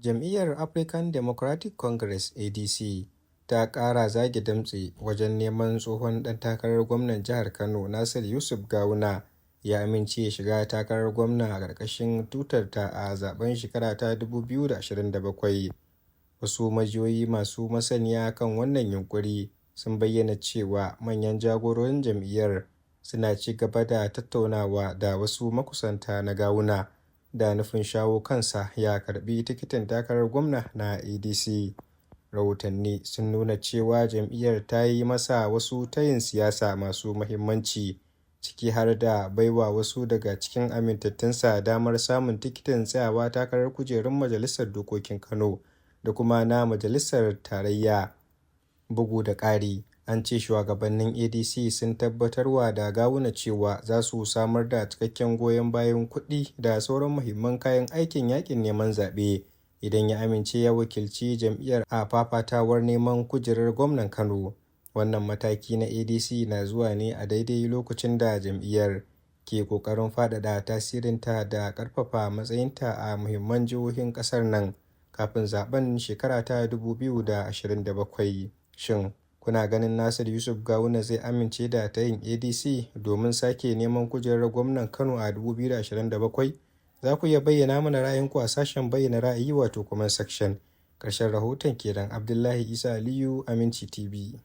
Jam'iyyar African Democratic Congress (ADC) ta ƙara zage damtse wajen neman tsohon ɗan takarar gwamnan jihar Kano Nasiru Yusuf Gawuna ya amince ya shiga takarar gwamna a ƙarƙashin tutarta a zaɓen shekara ta 2027. Wasu majiyoyi masu masaniya kan wannan yunƙuri sun bayyana cewa manyan jagororin jam'iyyar suna ci gaba da tattaunawa da wasu makusanta na Gawuna da nufin shawo kansa ya karɓi tikitin takarar gwamna na ADC. Rahotanni sun nuna cewa jam'iyyar ta yi masa wasu tayin siyasa masu muhimmanci, ciki har da baiwa wasu daga cikin amintattunsa damar samun tikitin tsayawa takarar kujerun Majalisar Dokokin Kano da kuma na Majalisar Tarayya. Bugu da ƙari, an ce shugabannin ADC sun tabbatarwa da Gawuna cewa za su samar da cikakken goyon bayan kuɗi da sauran muhimman kayan aikin yaƙin neman zaɓe idan ya amince ya wakilci jam'iyyar a fafatawar neman kujerar gwamnan Kano. Wannan mataki na ADC na zuwa ne a daidai lokacin da jam'iyyar ke ƙoƙarin faɗaɗa tasirinta da ƙarfafa matsayinta a muhimman jihohin ƙasar nan kafin zaɓen shekara ta 2027. Shin kuna ganin Nasiru Yusuf Gawuna zai amince da tayin ADC domin sake neman kujerar gwamnan Kano a 2027? Za ku iya bayyana mana ra'ayinku a sashen bayyana ra'ayi, wato comment section. Ƙarshen rahoton kenan. Abdullahi Isa Aliyu, Aminci TV.